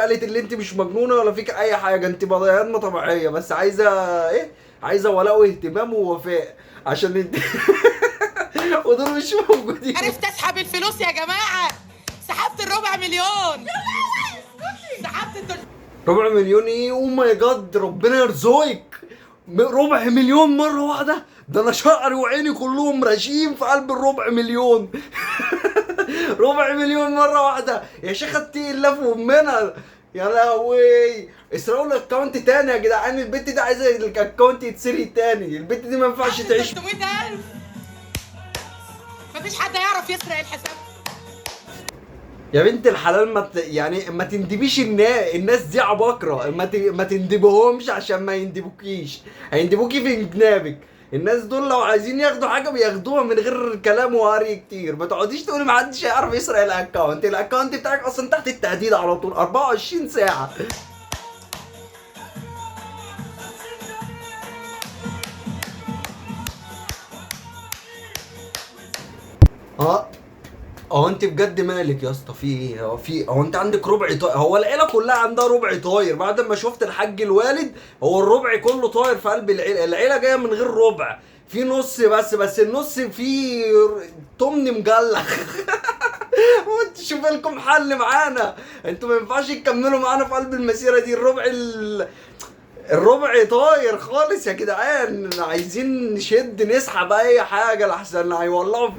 قالت اللي انت مش مجنونة ولا فيك اي حاجة، انت بني ادمه طبيعية، بس عايزه ايه؟ عايزه ولاء واهتمام ووفاء عشان انت ودول مش موجودين. عرفت اسحب الفلوس يا جماعة، سحبت الربع مليون، سحبت ربع مليون ايه؟ oh my God، ربنا يرزقك. ربع مليون مرة واحدة؟ ده انا شعري وعيني كلهم راشين في قلب الربع مليون. ربع مليون مرة واحدة يا شيخ، اتقي الله في امنا. يا لهوي، اسرقوا ال account تاني يا جدعان، البت دي عايزه ال account يتسرق تاني، البت دي ما ينفعش تعيش. 300,000. مفيش حد هيعرف يسرق الحساب. يا بنت الحلال، ما ت... يعني ما تندبيش الناس دي عباقرة، ما تندبهمش عشان ما يندبوكيش، هيندبوكي في جنابك. الناس دول لو عايزين ياخدوا حاجة بياخدوها من غير كلام وهري كتير. ما تقعديش تقولي ما حدش هيعرف يسرق ال account، ال account بتاعك اصلا تحت التهديد على طول 24 ساعة. اه هو انت بجد مالك يا اسطى؟ في ايه؟ هو في، هو انت عندك ربع طاير؟ هو العيلة كلها عندها ربع طاير. بعد ما شفت الحاج الوالد هو الربع كله طاير في قلب العيلة، العيلة جاية من غير ربع، في نص بس النص فيه تمن مجلخ. وانت شوف لكم حل معانا، انتوا ما ينفعش تكملوا معانا في قلب المسيرة دي. الربع طاير خالص يا جدعان، عايزين نشد نسحب اي حاجة لحسن هيولعوا.